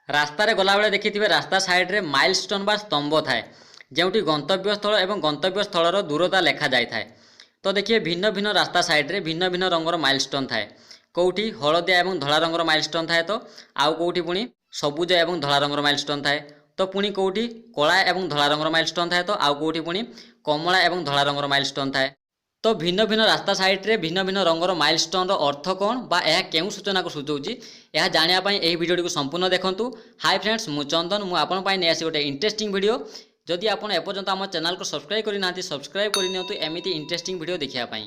ରାସ୍ତାରେ ଗଲାବେଳେ ଦେଖିଥିବେ, ରାସ୍ତା ସାଇଡ଼୍ରେ ମାଇଲଷ୍ଟୋନ୍ ବା ସ୍ତମ୍ଭ ଥାଏ, ଯେଉଁଠି ଗନ୍ତବ୍ୟସ୍ଥଳ ଏବଂ ଗନ୍ତବ୍ୟସ୍ଥଳର ଦୂରତା ଲେଖାଯାଇଥାଏ। ତ ଦେଖିବେ, ଭିନ୍ନ ଭିନ୍ନ ରାସ୍ତା ସାଇଡ଼୍ରେ ଭିନ୍ନ ଭିନ୍ନ ରଙ୍ଗର ମାଇଲଷ୍ଟୋନ୍ ଥାଏ। କେଉଁଠି ହଳଦିଆ ଏବଂ ଧଳା ରଙ୍ଗର ମାଇଲଷ୍ଟୋନ୍ ଥାଏ ତ ଆଉ କେଉଁଠି ପୁଣି ସବୁଜ ଏବଂ ଧଳା ରଙ୍ଗର ମାଇଲଷ୍ଟୋନ୍ ଥାଏ, ତ ପୁଣି କେଉଁଠି କଳା ଏବଂ ଧଳା ରଙ୍ଗର ମାଇଲଷ୍ଟୋନ୍ ଥାଏ ତ ଆଉ କେଉଁଠି ପୁଣି କମଳା ଏବଂ ଧଳା ରଙ୍ଗର ମାଇଲଷ୍ଟୋନ୍ ଥାଏ। ତ ଭିନ୍ନ ଭିନ୍ନ ରାସ୍ତା ସାଇଡ଼୍ରେ ଭିନ୍ନ ଭିନ୍ନ ରଙ୍ଗର ମାଇଲଷ୍ଟୋନ୍ର ଅର୍ଥ କ'ଣ ବା ଏହା କେଉଁ ସୂଚନାକୁ ସୂଚାଉଛି, ଏହା ଜାଣିବା ପାଇଁ ଏହି ଭିଡ଼ିଓଟିକୁ ସମ୍ପୂର୍ଣ୍ଣ ଦେଖନ୍ତୁ। ହାଇ ଫ୍ରେଣ୍ଡସ୍, ମୁଁ ଚନ୍ଦନ। ମୁଁ ଆପଣଙ୍କ ପାଇଁ ନେଇ ଆସିଛି ଗୋଟେ ଇଣ୍ଟରେଷ୍ଟିଂ ଭିଡ଼ିଓ। ଯଦି ଆପଣ ଏପର୍ଯ୍ୟନ୍ତ ଆମ ଚ୍ୟାନେଲକୁ ସବସ୍କ୍ରାଇବ୍ କରିନାହାନ୍ତି, ସବସ୍କ୍ରାଇବ୍ କରିନିଅନ୍ତୁ ଏମିତି ଇଣ୍ଟରେଷ୍ଟିଂ ଭିଡ଼ିଓ ଦେଖିବା ପାଇଁ।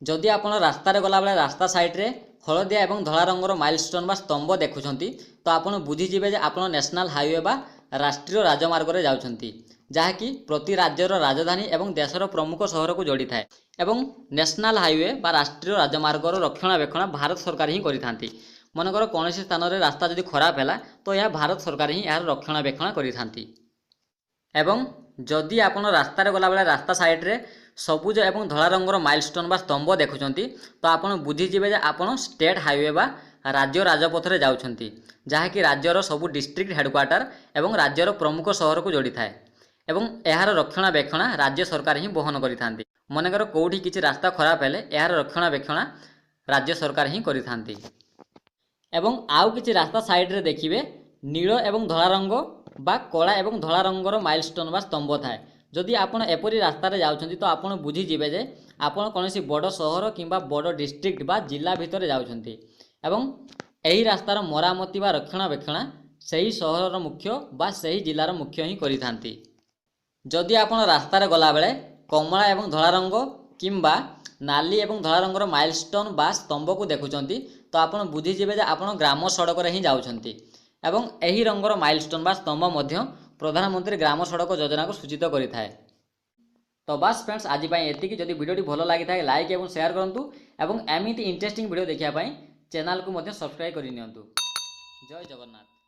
ଯଦି ଆପଣ ରାସ୍ତାରେ ଗଲାବେଳେ ରାସ୍ତା ସାଇଡ଼୍ରେ ହଳଦିଆ ଏବଂ ଧଳା ରଙ୍ଗର ମାଇଲଷ୍ଟୋନ୍ ବା ସ୍ତମ୍ଭ ଦେଖୁଛନ୍ତି, ତ ଆପଣ ବୁଝିଯିବେ ଯେ ଆପଣ ନ୍ୟାସନାଲ୍ ହାଇୱେ ବା ରାଷ୍ଟ୍ରୀୟ ରାଜମାର୍ଗରେ ଯାଉଛନ୍ତି, ଯାହାକି ପ୍ରତି ରାଜ୍ୟର ରାଜଧାନୀ ଏବଂ ଦେଶର ପ୍ରମୁଖ ସହରକୁ ଯୋଡ଼ିଥାଏ। ଏବଂ ନ୍ୟାସନାଲ୍ ହାଇୱେ ବା ରାଷ୍ଟ୍ରୀୟ ରାଜମାର୍ଗର ରକ୍ଷଣାବେକ୍ଷଣ ଭାରତ ସରକାର ହିଁ କରିଥାନ୍ତି। ମନେକର କୌଣସି ସ୍ଥାନରେ ରାସ୍ତା ଯଦି ଖରାପ ହେଲା, ତ ଏହା ଭାରତ ସରକାର ହିଁ ଏହାର ରକ୍ଷଣାବେକ୍ଷଣ କରିଥାନ୍ତି। ଏବଂ ଯଦି ଆପଣ ରାସ୍ତାରେ ଗଲାବେଳେ ରାସ୍ତା ସାଇଡ଼୍ରେ ସବୁଜ ଏବଂ ଧଳା ରଙ୍ଗର ମାଇଲଷ୍ଟୋନ୍ ବା ସ୍ତମ୍ଭ ଦେଖୁଛନ୍ତି, ତ ଆପଣ ବୁଝିଯିବେ ଯେ ଆପଣ ଷ୍ଟେଟ୍ ହାଇୱେ ବା ରାଜ୍ୟ ରାଜପଥରେ ଯାଉଛନ୍ତି, ଯାହାକି ରାଜ୍ୟର ସବୁ ଡିଷ୍ଟ୍ରିକ୍ଟ ହେଡ଼କ୍ୱାର୍ଟର ଏବଂ ରାଜ୍ୟର ପ୍ରମୁଖ ସହରକୁ ଯୋଡ଼ିଥାଏ। ଏବଂ ଏହାର ରକ୍ଷଣାବେକ୍ଷଣ ରାଜ୍ୟ ସରକାର ହିଁ ବହନ କରିଥାନ୍ତି। ମନେକର କେଉଁଠି କିଛି ରାସ୍ତା ଖରାପ ହେଲେ ଏହାର ରକ୍ଷଣାବେକ୍ଷଣ ରାଜ୍ୟ ସରକାର ହିଁ କରିଥାନ୍ତି। ଏବଂ ଆଉ କିଛି ରାସ୍ତା ସାଇଡ଼୍ରେ ଦେଖିବେ, ନୀଳ ଏବଂ ଧଳା ରଙ୍ଗ ବା କଳା ଏବଂ ଧଳା ରଙ୍ଗର ମାଇଲଷ୍ଟୋନ୍ ବା ସ୍ତମ୍ଭ ଥାଏ। ଯଦି ଆପଣ ଏପରି ରାସ୍ତାରେ ଯାଉଛନ୍ତି, ତ ଆପଣ ବୁଝିଯିବେ ଯେ ଆପଣ କୌଣସି ବଡ଼ ସହର କିମ୍ବା ବଡ଼ ଡିଷ୍ଟ୍ରିକ୍ଟ ବା ଜିଲ୍ଲା ଭିତରେ ଯାଉଛନ୍ତି ଏବଂ ଏହି ରାସ୍ତାର ମରାମତି ବା ରକ୍ଷଣାବେକ୍ଷଣ ସେହି ସହରର ମୁଖ୍ୟ ବା ସେହି ଜିଲ୍ଲାର ମୁଖ୍ୟ ହିଁ କରିଥାନ୍ତି। ଯଦି ଆପଣ ରାସ୍ତାରେ ଗଲାବେଳେ କମଳା ଏବଂ ଧଳା ରଙ୍ଗ କିମ୍ବା ନାଲି ଏବଂ ଧଳା ରଙ୍ଗର ମାଇଲଷ୍ଟୋନ୍ ବା ସ୍ତମ୍ଭକୁ ଦେଖୁଛନ୍ତି, ତ ଆପଣ ବୁଝିଯିବେ ଯେ ଆପଣ ଗ୍ରାମ ସଡ଼କରେ ହିଁ ଯାଉଛନ୍ତି। ଏବଂ ଏହି ରଙ୍ଗର ମାଇଲଷ୍ଟୋନ୍ ବା ସ୍ତମ୍ଭ ମଧ୍ୟ ପ୍ରଧାନମନ୍ତ୍ରୀ ଗ୍ରାମ ସଡ଼କ ଯୋଜନାକୁ ସୂଚିତ କରିଥାଏ। ତ ବାସ୍ ଫ୍ରେଣ୍ଡସ୍, ଆଜି ପାଇଁ ଏତିକି। ଯଦି ଭିଡ଼ିଓଟି ଭଲ ଲାଗିଥାଏ, ଲାଇକ୍ ଏବଂ ସେୟାର କରନ୍ତୁ ଏବଂ ଏମିତି ଇଣ୍ଟରେଷ୍ଟିଂ ଭିଡ଼ିଓ ଦେଖିବା ପାଇଁ ଚ୍ୟାନେଲକୁ ମଧ୍ୟ ସବସ୍କ୍ରାଇବ୍ କରିନିଅନ୍ତୁ। ଜୟ ଜଗନ୍ନାଥ।